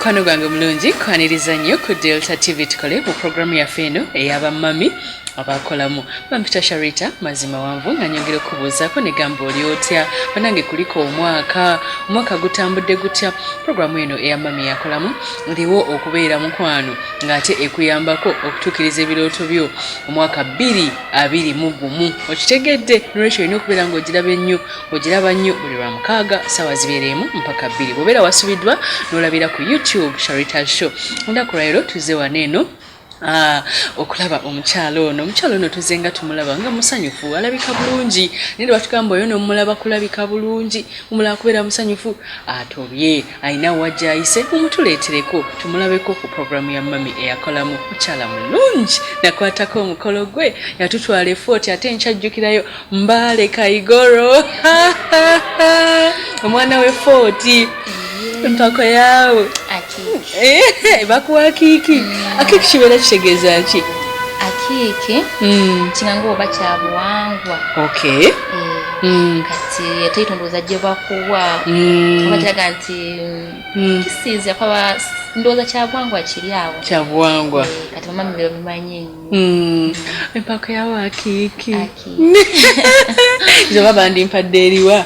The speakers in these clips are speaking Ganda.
Mukwano gwange omulungi, kwaniriza nnyo ku Delta TV tukole mu programu yaffe eno ey'abamami abakolamu. Bampita Sharita Mazima Wanvu, nga nyongera okubuuzaako ne gamba oli otya banange, kuliko omwaka, omwaka gutambudde gutya? Programu eno eya mami yakolamu ndiwo okubeera mukwano ng'ate ekuyambako okutuukiriza ebirooto byo omwaka 2021. Okitegedde? Nolwekyo olina okubeera ng'ogiraba ennyo, ogiraba nnyo buli lwa mukaaga saawa zibeera 1 mpaka 2. Bw'obeera wasubiddwa n'olabira ku YouTube Sharita Show. Olunaku lwaleero tuzze wano eno okulaba omukyalo ono. Omukyalo ono tuzze nga tumulaba nga musanyufu, alabika bulungi, naye batugamba oyo nomulaba kulabika bulungi, mumulaba kubeera musanyufu, atobye, alina wajja ayise, mumutuleetereko tumulabeko ku programu ya mami eyakolamu. Mukyala mulungi, nakwatako omukolo gwe yatutwala efooti, ate nkyajjukirayo Mbale Kaigoro omwana we footi mpako yaawe bakuwa akiiki. Akiiki kibeera kitegeeza ki? Akiiki kinga oba kya buwangwa. Okay. Kati ate ndowooza gye bakuwa oba kiraga nti kisiiza kwaba, ndowooza kya buwangwa kiri awo. Kya buwangwa. Kati mama biro bimanyi nnyo. Empako yawe akiiki. Nze oba bandimpadde eriwa?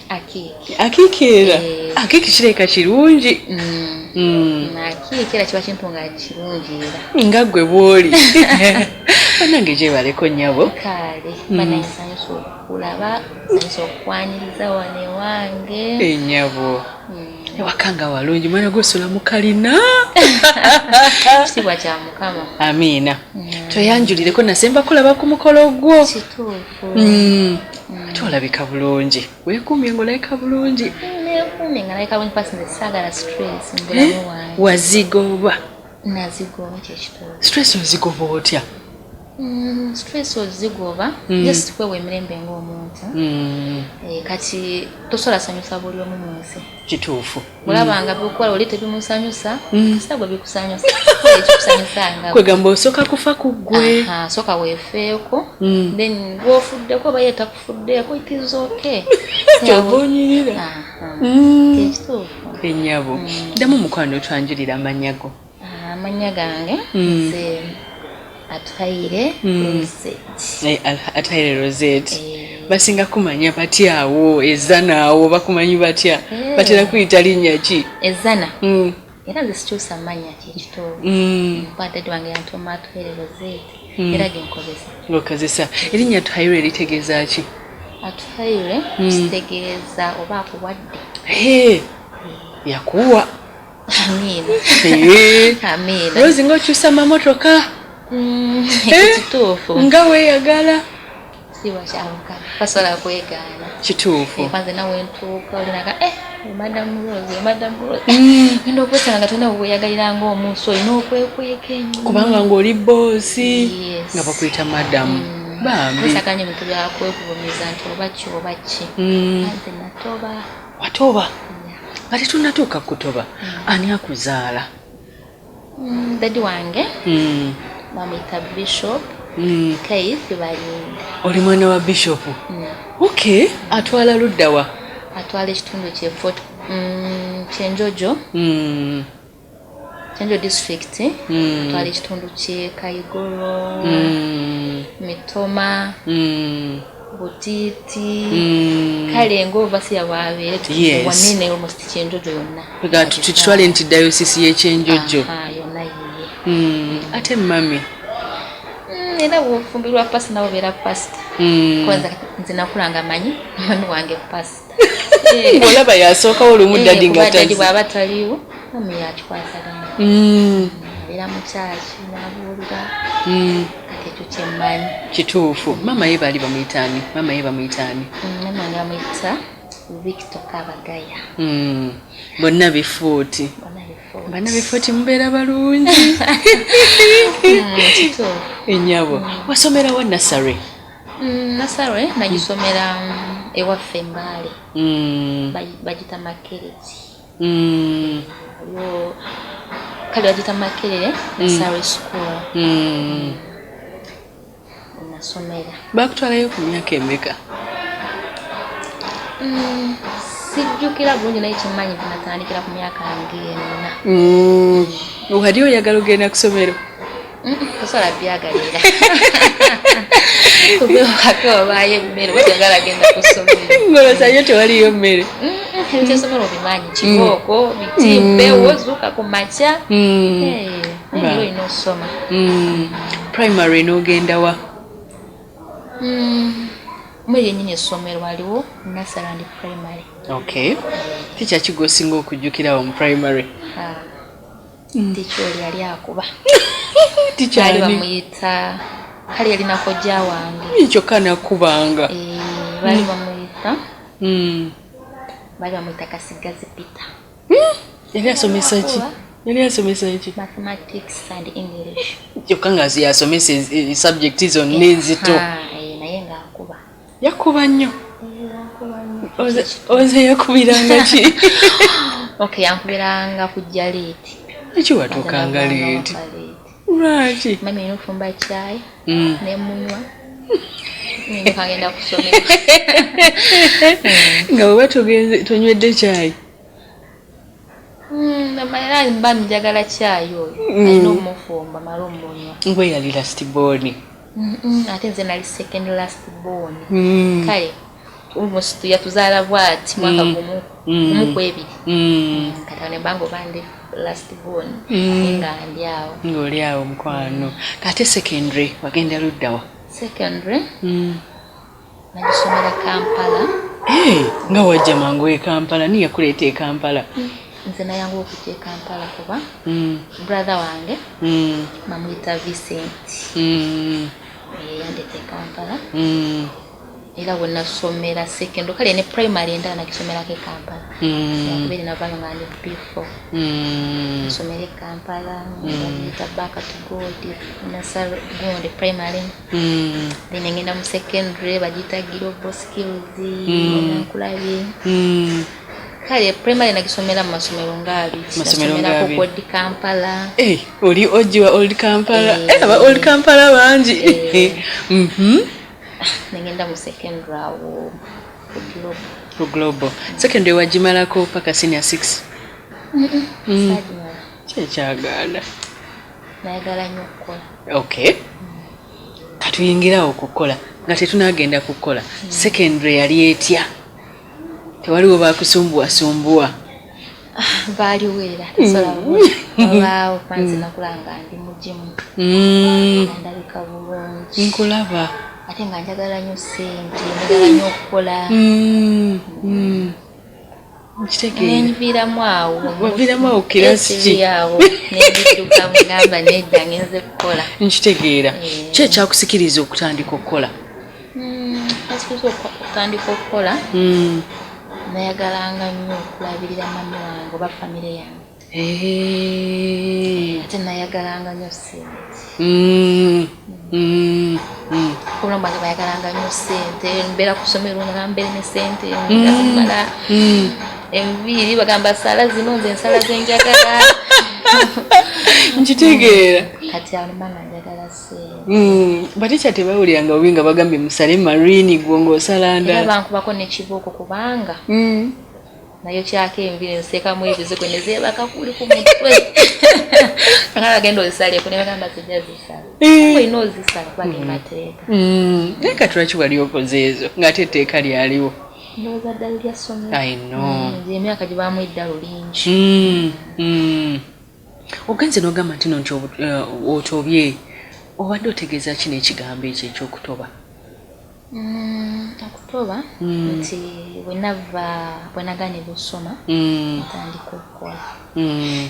Akiiki. Akiiki era akiiki kireka kirungi. Akiiki era kiba kintu nga kirungi era. Nga ggwe bw'oli. Bannange, gyebaleko nnyabo. Kale bannange, nsanyusa okulaba, nsanyusa okukwaniriza wano ewange. Ennyabo, ewaka nga walungi, mwana gwosula mu kalina. Kitiibwa kya Mukama. Amiina. Tweyanjulireko, nasemba kulaba ku mukolo gwo. Kituufu. Ate olabika bulungi, weekuumye ng'olabika bulungi. Neekuumye nga nalabika bulungi, pasi nze saagala stress mu bulamu bwange. Wazigoba? Nazigoba, kyekituufu. Stress ozigoba otya? Stress ozigoba just kwewa emirembe ng'omuntu. Kati tosobola sanyusa buli omu mu nsi. Kituufu. Olaba nga byokukola oli tebimusanyusa, kasita gwe bikusanyusa, kola ekikusanyusa nga Kwegamba osooka kufa ku ggwe. Aha, sooka weefeeko, then gwofuddeko oba ye takufuddeeko, it is okay. Kyova onyirira. Aha, kyekituufu. Ennyabo, ddamu mukwano otwanjulira amannya go. Ah, amannya gange nze Atuhaire Rosette. Atuhaire Rosette. Eh. Basinga kumanya batya awo ezana awo? Bakumanyi batya? Batera kuyita linnya ki? Ezana? Era nze sikyusa mannya, kyekituufu. Kuba daddy wange yantuuma Atuhaire Rosette, era genkozesa. Ng'okozesa erinnya Atuhaire, litegeeza ki? Atuhaire kitegeeza oba akuwadde. He, yakuwa. Amiina. Amiina. Rose, ng'okyusa amamotoka. Kituufu. Nga weeyagala. Kitiibwa kya Mukama, tasobola kwegaana. Kituufu. Kwanza nawe ntuuka olinaga, Madam Rose, Madam Rose, genda okwesanga nga tolina weweyagalira ng'omunsi, olina okwekweka ennyo. Kubanga ng'oli boss. Yes. Nga bakuyita madamu, bambi. Kwesakanya ebintu byakwegulumiza nti oba ki oba ki. Nze natoba. Watoba? Nga tetunnatuuka kutoba, ani akuzaala? Daddy wange bamuyita Bishop Keith Balinda. Oli mwana wa bishop? Okay, atwala luddawa? Atwala ekitundu kye Fort Kyenjojo. Kyenjojo district. Atwala ekitundu kye Kaigoro, Mitoma, Butiiti, kale ng'ova siya bwabeere wanene, almost Kyenjojo yonna. Tukitwale nti dayosisi y'Ekyenjojo. Aha, yonna yiye. Ate mami? Era bwofumbirwa pasita nawe obeera pasita. Kwanza nze nakula nga manyi mami wange pasita. Ng'olaba yasookawo olumu daddy nga Kuba daddy tazze. Bw'aba taliiwo, mami yakikwasaganya. Abeera mu kyaki n'abuulira. Kati ekyo kyemmanyi. Kituufu. Maama ye baali bamuyita ani? Maama ye bamuyita ani? Mama wange bamuyita Victor Kabagaya. Bonna bifuuti. Bonna bifuuti. Bonna bifuuti, mubeera balungi. Kituufu. Ennyabo, wasomera wa nursery? Nursery nagisomera ewaffe Mbaale. Bagita Makerere. Waliwo kale bagita Makerere Nursery School. Nasomera. Bakutwalayo ku myaka emeka? Sijjukira bulungi, naye kyemmanyi nti natandikira ku myaka ng'ena. Wali oyagala ogenda ku ssomero? Tosobola byagalira kubewaka wabaayo emmere, oba toyagala genda ku ssomero. Ng'olowooza tewaliyo mmere. Ebyessomero obimanyi, kibooko, biti, mpewo, zuuka ku makya. Naye era olina osoma. Primary n'ogenda wa? Mwe yennyini essomero waliwo Nasarand Primary. Okay, teacher ki gw'osinga okujjukirawo mu primary? Teacher oli yali akuba. Teacher baali ani? Bamuyita, kale yali kojja wange. Kyokka nakubanga. Eh, baali bamuyita Kasigazi Peter. Yali asomesa ki? Yali asomesa ki? Mathematics and English. Kyokka nga yasomesa subject zonna enzito. Ah, eh, naye ng'akuba. Yakuba nnyo? Eh, yakuba nnyo. Oze yakubiranga ki? Okay, yankubiranga kujja late. Eki watuukanga late? Lwaki? Mami olina ofumba kyayi nemunywa, kagenda kusomera. Nga bweba togenze tonywedde kyayi? Era mba njagala kyayi oyo, alina omufumba male omunywa. Ngwe yali last born? Ate nze nali second last born. Kale almost yatuzaala bwati mwaka gumu, gumu ku ebiri. Kati awo nembanga oba ndi last born, nga ndi awo. Ng'oli awo, mukwano. Kate secondary wagenda luddawa? Secondary nagisomera Kampala. Hey, nga wajja mangu e Kampala. Ni yakuleeta e Kampala? Nze nayangu okujja e Kampala kuba brother wange bamuyita Vincent. Yandeeta e Kampala. Era bwe nasomera secondary, kale ne primary endala nagisomerako e Kampala. Yakubeere navayo nga ndi B4. Nsomera e Kampala, bagiyita Back to God Nasar gundi Primary. Then ngenda mu secondary, bagiyita Global Skills. Nkulabye. Kale primary nagisomera mu masomero nga abiri. Masomero nga Nasomerako abiri. ku Old Kampala. Eh, oli oji wa Old Kampala? Eh. Eh, aba Old Kampala bangi. Eh. Nengenda mu secondary awo ku Global. Ku Global. Secondary wagimalako paka senior 6? Saagimala. Kyekyagaana? Nayagala nnyo okukola. Okay, katuyingirawo kukola. Nga tetunagenda kukola, secondary yali etya? Tewaliwo bakusumbuwasumbuwa? Baaliwo era tasobola babaawo, kuba nze nakula nga ndi mugimu, nga ndabika bulungi. Nkulaba. Ate nga njagala nnyo ssente, njagala nnyo okukola. Nkitegeera. Nenviiramu awo. Waviiramu awo kirasi ki? SB awo nembiddukamu, ngamba nedda, ngenze kukola. Nkitegeera. Eh. Ki ekyakusikiriza okutandika okukola? Asikiriza okutandika okukola, nayagalanga nnyo okulabirira mami wange oba famire yange. Ate nayagalanga nnyo ssente. Obulamu bwange bayagalanga nnyo ssente. Mbeera ku ssomero nga mbeere ne ssente, nga zimala. Enviiri bagamba sala zino, nze ensala zenjagala. Nkitegeera. Kati awo nemba nga njagala ssente. Bateacher tebawuliranga bubi nga bagambye musale maroon, gwo ng'osala Era ndala? bankubako n'ekibooko kubanga nayo kyako enviiri nseekamu ebizigo ne zeebaka kuli ku mutwe, nga bagenda ozisaleko, ne bagamba sijja zisala. Olina ozisala kuba ge mateeka. Naye kati lwaki wali okoze ezo ng'ate etteeka lyaliwo? Ndowooza ddala lya ssomero. I know. Emyaka gye baamu eddalu lingi. Ogenze n'ogamba nti no nti otobye. Obadde otegeeza ki n'ekigambo ekyo ekyokutoba? Okutoba nti bwenava bwenagaanibwa okusoma, ntandika okukola.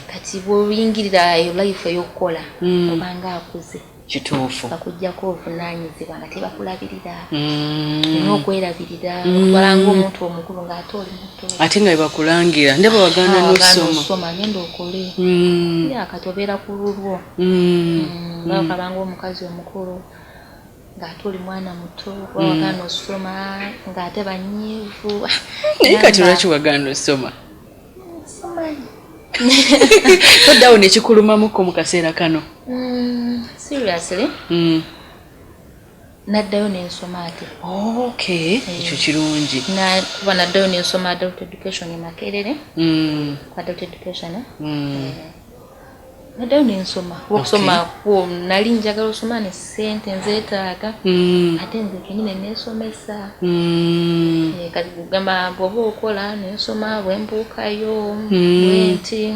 Kati bw'oyingirira eyo life ey'okukola, obanga akuze. Bakuggyako obuvunaanyizibwa nga tebakulabirira. Olina okwerabirira, okutwala ng'omuntu omukulu ng'ate oli muto. Ate nga bebakulangira, ndaba wagaana Ah, wagaana n'osoma. osoma, genda okole. Ya kati obeera ku lulwo. Nga okabanga omukazi omukulu ng'ate oli mwana muto, kuba wagaana osoma ng'ate banyiivu. Naye kati lwaki wagaana osoma? Simanyi. Toddawo nekikulumamuko mu kaseera kano? Seriously. Naddayo nensoma ate. Okay, ekyo kirungi. Kuba naddayo nensoma adult education e Makerere. Ku adult education, eh? Naddayo nensoma. Okusoma kwo nali njagala osoma ne ssente nzeetaaga. Ate nze kenyini nesomesa. Kati kugamba bw'oba okola nensoma bwe mbuukayo bwenti.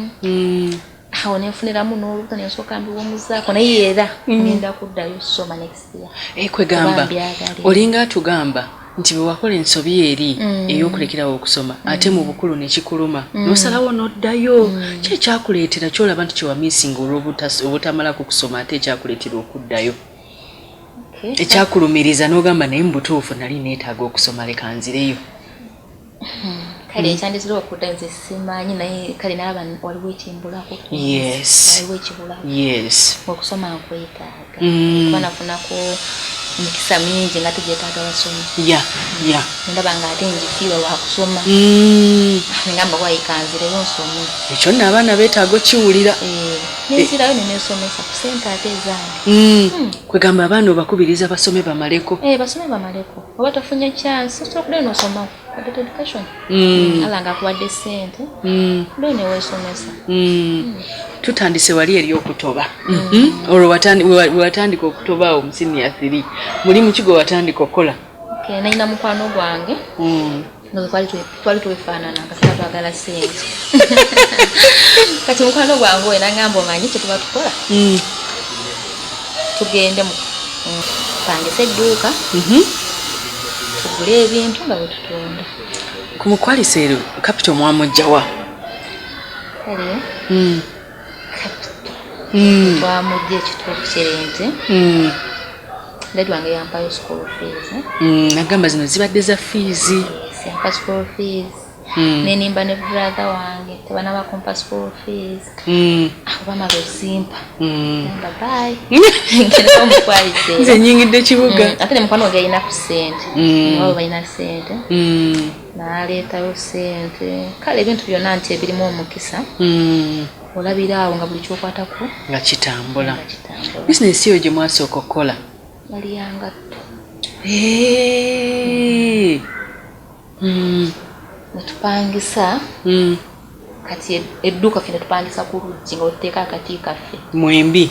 Awo nenfuniramu n'olubuto, nensooka mbiwumuzaako, naye era ngenda kuddayo soma next year. Kwegamba Kuba mbyagala. olinga atugamba nti bwe wakola ensobi eri ey'okulekerawo okusoma, ate mu bukulu ne kikuluma, n'osalawo n'oddayo. Ki ekyakuleetera kyolaba nti kyewamisinga olw'obutamalako kusoma, ate ekyakuleetera okuddayo, ekyakulumiriza n'ogamba, "Naye mu butuufu nali neetaaga okusoma, leka nzireyo"? Kale ekyandizira okudda nze simanyi, naye kale nalaba waliwo ekimbulako. Waliwo ekibulako. Okusoma nkwetaaga. Kuba nafunako emikisa mingi nga tegyetaaga basomi. Ndaba nga ate ngifiirwa lwakusoma. Ngamba wayikanzireyo nsome. Ekyo nno abaana beetaaga okiwulira. Eh, nenzirayo nenesomesa ku sente ate ezange. Kwegamba abaana obakubiriza basome bamaleko. Eh, basome bamaleko. Oba tofunye chance, osobola okuddayo nosoma adult education. Ala nga akuwadde sente, kuddayo neweesomesa. Tutandise wali eri okutoba. Olwo we watandika okutoba awo mu senior 3, mulimu ki gwe watandika okukola? Okay, nalina mukwano gwange nga twali twefaanana nga tuba twagala sente. Kati mukwano gwange oyo nagamba, "Omanyi kyetuba tukola? Tugende mu pangisa edduuka, tugule ebintu nga bwe tutunda." Ku mukwalisa ero capital mwamugjawa? Kale capital twamugja, ekituufu kiri nti daddy wange yampayo school fees. Nagamba zino zibadde za fees. Yes, yampa school fees. Nenimba ne brother wange tebanaba kumpa school fees. Awo bamala ozimpa, gamba bye, ngenda omukwalisa. Nze nyingidde kibuga. Ate ne mukwano gwange yalina ku ssente. Nabo balina ssente. N'aleetayo ssente. Kale ebintu byonna nti ebirimu omukisa, olabira awo nga buli kyokwatako nga kitambula. Nga kitambula. Bizinesi eyo gye mwasooka okukola? Yali yangatto. Hey. Netupangisa. Kati edduuka ffe netupangisa ku luggi nga wetuteeka akati kaffe. Mwembi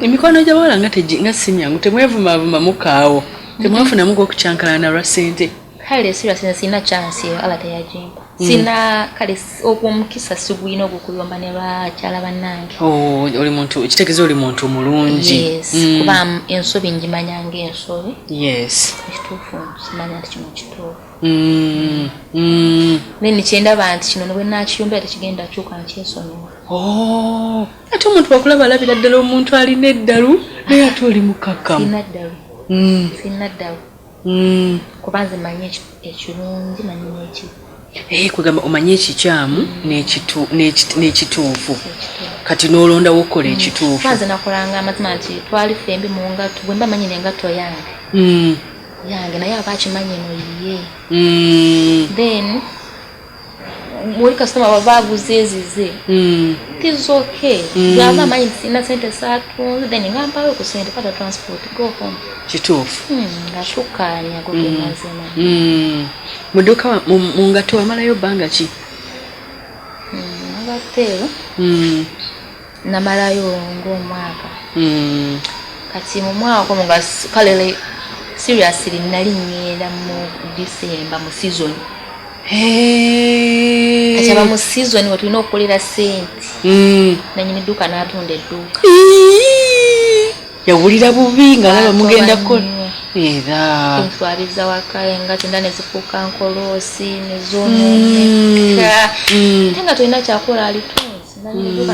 emikwano gy'abawala nga nga si myangu, temwevumaavuma mukaawo, temwafunamuko okukyankalana lwa ssente? Kale serious, nze sirina chance eyo, ala teyagimpa. Sina kale ogwo omukisa sigulina ogwokuyomba ne bakyala bannange. Oh, oli muntu, kitegeeza oli muntu mulungi. Yes. Kuba ensobi ngimanya ngaensobi. Ekituufu kimanya nti kino kituufu. Naye nekyendaba nti kino nebwe nakiyombera tekigenda kyuka, nkyesonyiwa. Oh, ate omuntu wakulaba alabira ddala omuntu alina eddalu, naye ate oli mukakkamu. Sirina ddalu. Sirina ddalu. Kuba nze manyi ekirungi, manyi n'ekibi. Eh, kwegamba omanyi ekikyamu n'ekituufu, kati n'olondawo okukola ekituufu. Kuba nze nakolanga amazima nti twali ffembi mu ngatto, bwe mba manyi nengatto yange yange, naye aba akimanyi eno yiye. Then muli kasitoma baba aguze ezize, it is okay. Bwaba amanyi nti sirina sente satunze, then nga mpawe ku sente, kwata transport, go home. Kituufu. Nga tukkaanya, go ge mazima. Mu dduuka mu ngatto wamalayo bbanga ki? Ngatto eyo namalayo ng'omwaka. Kati mu mwaka omwo nga kale seriously nali ŋŋenda mu December mu season. Hey. Kati aba mu season we tulina okukolera sente, nanyini dduuka n'atunda edduuka. Ii! Yawulira bubi ng'alaba mugenda kukola nnyo. Era Twabiza waka, engatto endala ne zifuuka nkoloosi ne zoonooneka, ate nga tolina kyakola, alitunzi nanyini dduuka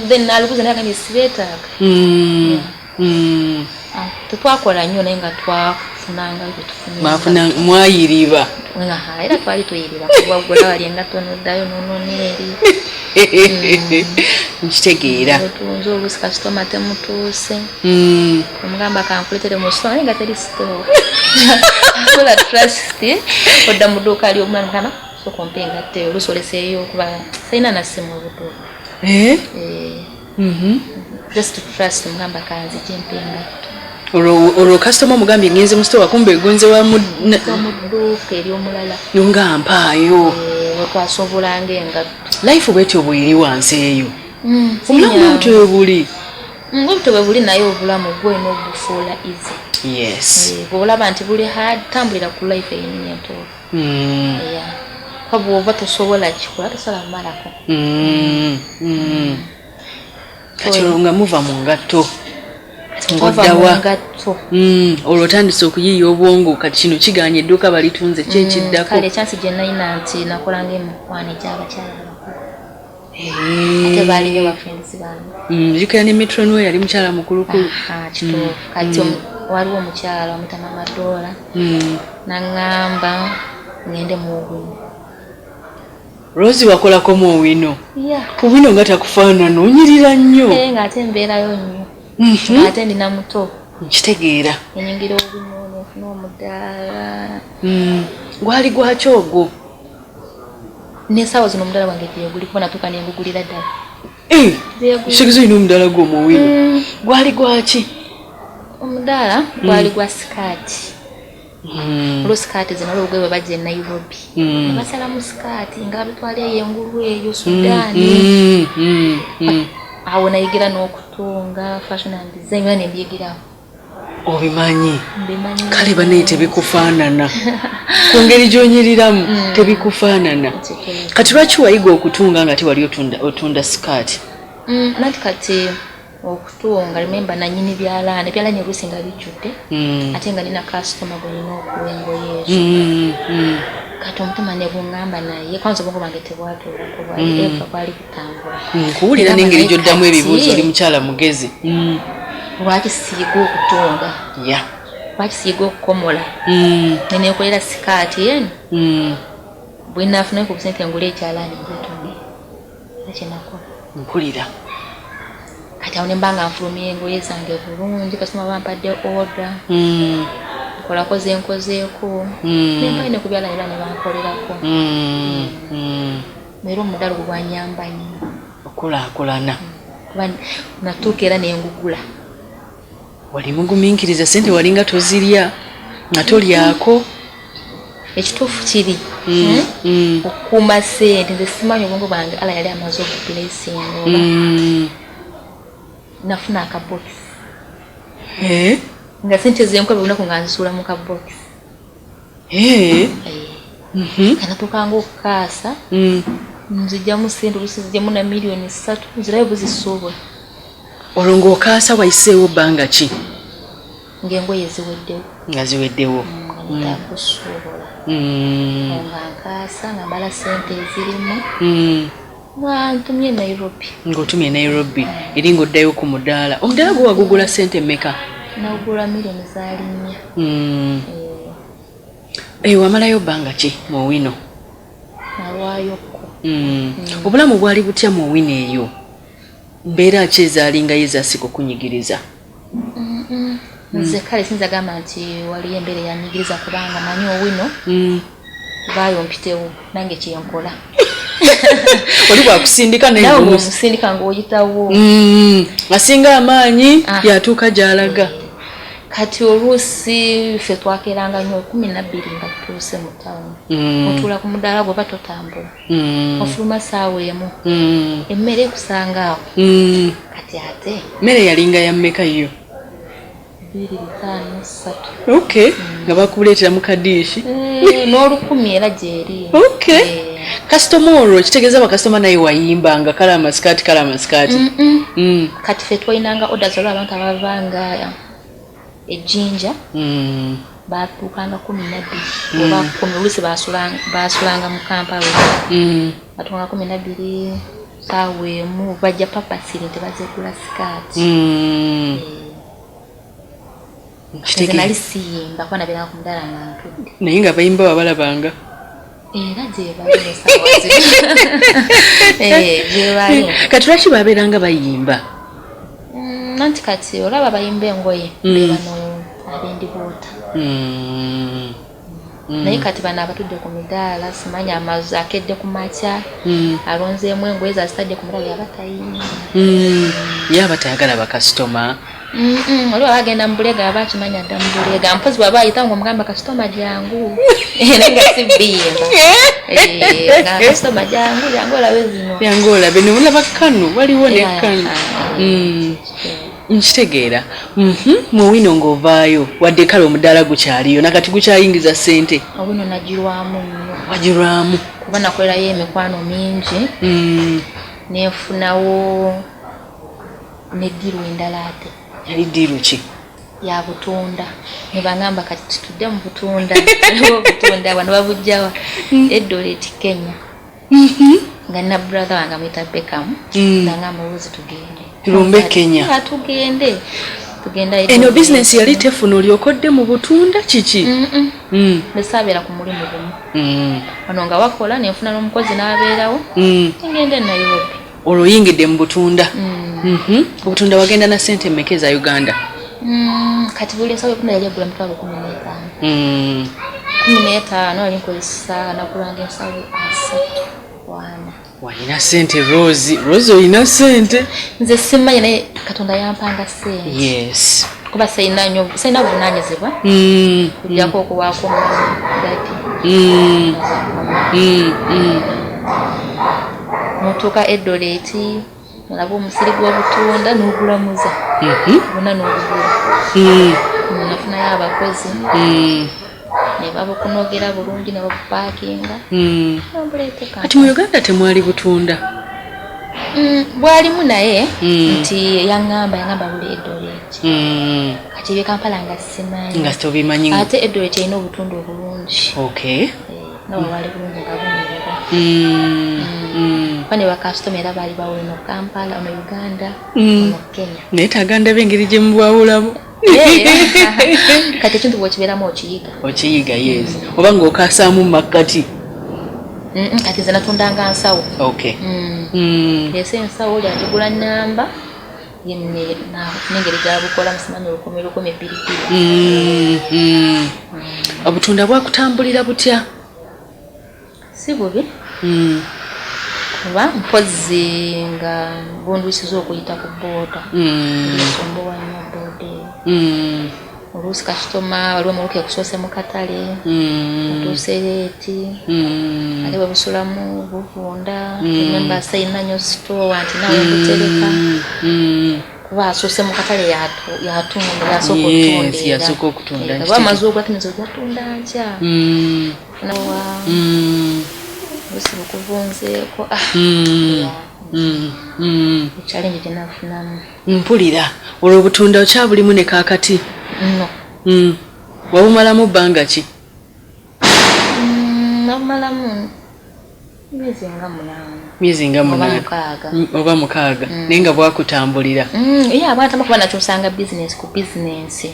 then naliguza, naye agambye sibeetaaga. Ah, tetwakola nnyo, naye nga twafunanga byetufunye. Mwafuna mwayiriba. Aha, era twali tuyiriba kuba gula wali engatto noddayo nonona eri. Nkitegeera. Otunze oluusi kasitoma temutuuse, omugamba kankuletere mu store, naye nga teri store. Kola trust, odda mu dduuka ly'omwana, mugamba sooka ompe engatto eyo, oluusi oleseeyo kuba sirina na ssimu obuduuka. Eh? Eh, Mhm. just to trust, mugamba kanzije mpe engatto. Olwo kasitoma omugambye ngenze mu sitowa, kumbe egonze wa mu dduuka ery'omulala. Nga mpaayo. Wetwasobolanga engatto. Life bwetyo bweri wansi eyo. Obulamu bwebutyo bwe buli. Bwebutyo bwe buli, naye obulamu gwolina obufuula easy. Bwolaba nti buli hard, tambulira ku life eyenyini entuufu. Yeah. Kuba bw'oba tosobola kikola, tosobola kumalako. Kati olwo nga muva mu ngatto, Ova mu ng'oddawa? ngatto. Olwo otandise okuyiiya obwongo, kati kino kiganye, edduuka balitunze, ki ekiddako? Kale chance gye nalina nti nakolanga emikwano egy'abakyala abakulu, ate baaliyo ba friends bange. Jjukira ne matron we yali mukyala mukulukulu. Aha, kituufu. Kati waliwo omukyala omuyita Mama Dora, naŋŋamba ŋŋende mu Owino. Rozi, wakolako mu Owino? Yeah. Owino nga takufaanana, onyirira nnyo. Naye ng'ate mbeerayo nnyo, ng'ate ndina muto. Nkitegeera. Enyingira Owino nenfuna omudaala. Gwali gwaki ogwo? N'essaawa zino omudaala gwange gyeguli, kuba natuuka nengugulira ddala. Gyeguli. Kitegeeza olina omudaala gwo mu Owino. Gwali gwaki? Omudaala gwali gwa sikaati. Olwo sikaati zino, olwo obugoye bwe bajja e Nairobi, ne basalamu sikaati nga babitwala eyo engulu eyo Sudaani. Awo nayigira n'okutunga, fashion and design, era nembiyigirawo. Obimanyi? Mbimanyi. Kale banaye tebikufaanana ku ngeri gy'onyiriramu, tebikufaanana. Kituufu. Kati lwaki wayiga okutunga nga tewali otunda sikaati? Nanti kati okutunga, remember nanyini byalaani, ebyalaani oluusi nga bijjudde, ate nga nina kasitoma gwe nina okuwa engoye ezo. Kati omutima ne guŋŋamba, naye kwanza obwongo bwange tebwatuulako, bwali eva bwali butambula. Nkuwulira. Ngamba n'engeri naye gy'oddamu kati ebibuuzo, oli mukyala mugezi. Lwaki siyiga okutunga? Lwaki siyiga okukomola? Neneekolera sikaati eno. Bwe naafunayo ku busente, ngula ekyalaani njetunge, era kyenakola. Mpulira. Kati awo ne mba nga nfulumya engoye zange bulungi, kasitoma bampadde order, nkolako zenkozeeko, nempayo ne ku byalaani era ne bankolerako. Era omudaala ogwo gwanyamba nnyo. Okulaakulana. Kuba natuuka era nengugula. Wali mugumiikiriza, sente walinga tozirya, nga tolyako. Ekituufu kiri, okukuuma sente nze simanyi, obwongo bwange ala yali amaze okublessing oba nafuna akabokisi nga sente zenkola buli lunaku nga nzisuula mu kabokisi. Kanatuukanga okukaasa, nzijjamu sente, oluusi nzijjamu na miliyoni 3, nzirayo buzisuubula. Olwo ng'okaasa wayiseewo bbanga ki? Ng'engoye ziweddewo. Nga ziweddewo. Nga netaaga kusuubula. Nga nkaasa nga mbala sente ezirimu, nga ntumye Nairobi. Ng'otumye Nairobi, eri ng'oddayo ku mudaala. Omudaala gwe wagugula sente mmeka? Nagula miliyoni zaali 4. Eh, wamalayo bbanga ki mu Owino? Nalwayokko. Obulamu bwali butya mu Owino eyo? Mbeera ki ezaalingayo ezasika okunyigiriza? Nze kale sinza gamba nti waliyo embeera eyanyigiriza, kubanga manyi Owino vaayo mpitewo nange kyenkola. Oli bwakusindika naye nawe ng'omusindika ng'oyitawo. Asinga amaanyi. Ah. Yatuuka gy'alaga. Kati oluusi ffe twakeeranga nnyo 12 nga tutuuse mu tawuni. Otuula ku mudaala gwe oba totambula, ofuluma saawa 1, emmere ekusanga awo. Kati ate Mmere yalinga ya mmeka yo? 2.53. Okay, nga bakuleetera mu kadiishi. Eh, n'olukumi era gyeri. Kasitoma olwo kitegeeza bakasitoma naye wayimbanga kale amasikaati, kale amasikaati. Kati ffe twalinanga orders, olwo abantu abavanga ejjinja batuukanga 12 oba 10, oluusi basulanga mu Kampala. Batuukanga 12, saawa 1, bajja papasiri nti bazegula sikaati. Nze nali siyimba kuba nabeeranga ku mudaala nga ntudde. Naye nga bayimba babalabanga. Era gyebali esaawa zino. Eh, gyebali. Kati lwaki babeeranga bayimba? Anti kati olaba bayimba engoye be bano abendiboota. Naye kati bano abatudde ku midaala, simanyi amazu akedde ku makya, alonzeemu engoye zazitadde ku mudaala, yaba tayina. Ye aba tayagala bakasitoma. Oli waba agenda mu bulega, aba akimanya adda mu bulega. Mpozi bwaba ayita nga omugamba, "Kasitoma jangu," naye nga si biyimba. Eh, nga kasitoma jangu, jangu olabe zino. Yange olabe nemulaba kano, waliwo ne kano. Nkitegeera. Mu Owino ng'ovaayo, wadde kale omudaala gukyaliyo nakati gukyayingiza ssente? Owino nagirwamu nnyo. Wagirwamu? Kuba nakolerayo emikwano mingi, nenfunawo ne deal endala ate. Yali deal ki? Ya butunda. Ne bagamba kati tutudde mu butunda, waliwo obutunda wano babujjawa Eldoret, Kenya, nga nina brother wange amuyita Beckham. Nangamba, "Rose, tugende." Tulumbe Kenya. Ah, tugende, tugenda. Eno bizinesi yali tefuna, olyokodde mu butunda kiki? Mm-mm. Nesaabeera ku mulimu gumu. Wano nga wakola, nenfuna n'omukozi n'abeerawo. Ngende Nairobi. Olwo oyingidde mu butunda. Obutunda wagenda na ssente mmeka eza Uganda? Kati buli nsawo yobutunda yali egula 15000. 15 ali nkozesa, nagulanga ensawo 30 wana. Walina ssente, Rose. Rose, olina ssente. Nze simanyi, naye Katonda yampanga ssente. Kuba sirina nnyo, sirina buvunaanyizibwa kujjako okuwaako daddy. Notuuka Eldoret, olaba omusiri gw'obutunda n'ogulamuza bwonna n'obugula. Nafunayo abakozi ne babukunogera bulungi ne babupaakinga, nobuleeteka. Kati mu Uganda temwali butunda? Bwalimu, naye nti yaŋŋamba buli Eldoret. Kati ebye Kampala nga simanyi. Nga tobimanyi. Ate Eldoret erina obutunda obulungi. Eh, nga bwe bwali bulungi nga bunyirira. Kuba ne bakasitoma era baali bawo eno Kampala, ono Uganda, ono Kenya. Naye taganda b'engeri gye mubwawulamu. Eh, kati ekintu bw'okibeeramu okiyiga. Okiyiga, yes, oba ng'okasaamu mu makkati. Kati nze natundanga nsawo. Ese ensawo oli agigula namba n'engeri gyabukolamu, simanyi 1000, 1200. Obutunda bwakutambulira butya? Si bubi, kuba mpozi nga bundwisiza okuyita ku booda. Esumbuwa nnyo booda eyo. Oluusi kasitoma waliwo omuluka ekusoose mu katale, otuuse late, ate bwe busulamu buvunda. Remember, sayina nnyo sitowa nti naawe butereka, kuba asoose mu katale yatunda, yasooka okutunda. Yasooka okutunda. Era amaze ogula tuyinza ojatunda nkya. Nawa oluusi bukuvunzeeko. Ah, Challenge gye nafunamu. Mpulira olwo obutunda okyabulimu ne kaakati? No. Wabumalamu bbanga ki? Nabumalamu myezi nga 8. Myezi nga Oba 8. 6. Oba 6, naye nga bwakutambulira? Ye abwatama, kuba nakyusanga bizinesi ku bizinesi.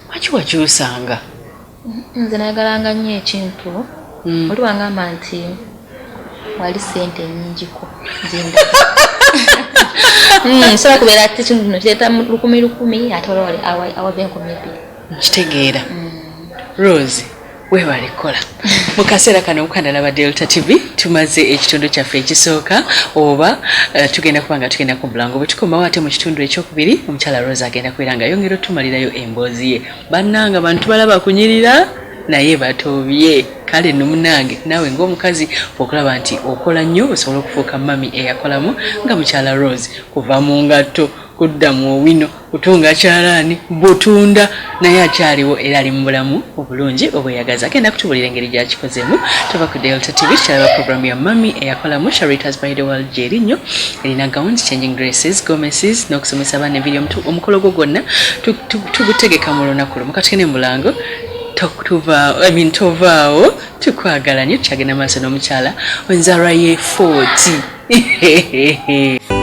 Lwaki wakyusanga? Nze nayagalanga nnyo ekintu. Oli wangamba nti wali sente nnyingiko, nzinda sobola kubeera ati ekintu kino kireeta 1000 1000, ate waliwo awava 2000. Nkitegeera. Rose, weebale kukola. Mu kaseera kano mukandalaba Delta TV, tumaze ekitundu kyaffe ekisooka, oba tugenda kuba nga tugenda ku mulango. Bwe tukomawo ate mu kitundu ekyokubiri, omukyala Rose agenda kubeera nga ayongera otumalirayo emboozi ye. Bannanga bantu balaba kunyirira naye batobye. Kale nno munnange, naawe ng'omukazi okulaba nti okola nnyo osobola okufuuka mami eyakolamu nga mukyala Rose, kuva mu ngatto kudda mu Owino, kutunga kyalaani, butunda, naye akyaliwo era ali mu bulamu obulungi obweyagaza. Agenda kutubulira engeri gyakikozeemu. Tuva ku Delta TV, kyalaba programu ya mami eyakolamu. Sharitas by the World gyeri nnyo, erina gowns, changing dresses, gomeses n'okusomesa abaana enviiri. Omukolo gwo gwonna tugutegeka mu lunaku lumu. Katugende mu mulango. Tuva, I mean, tovaawo, tukwagala nnyo. Tukyagenda maaso n'omukyala enzalwa ye 40.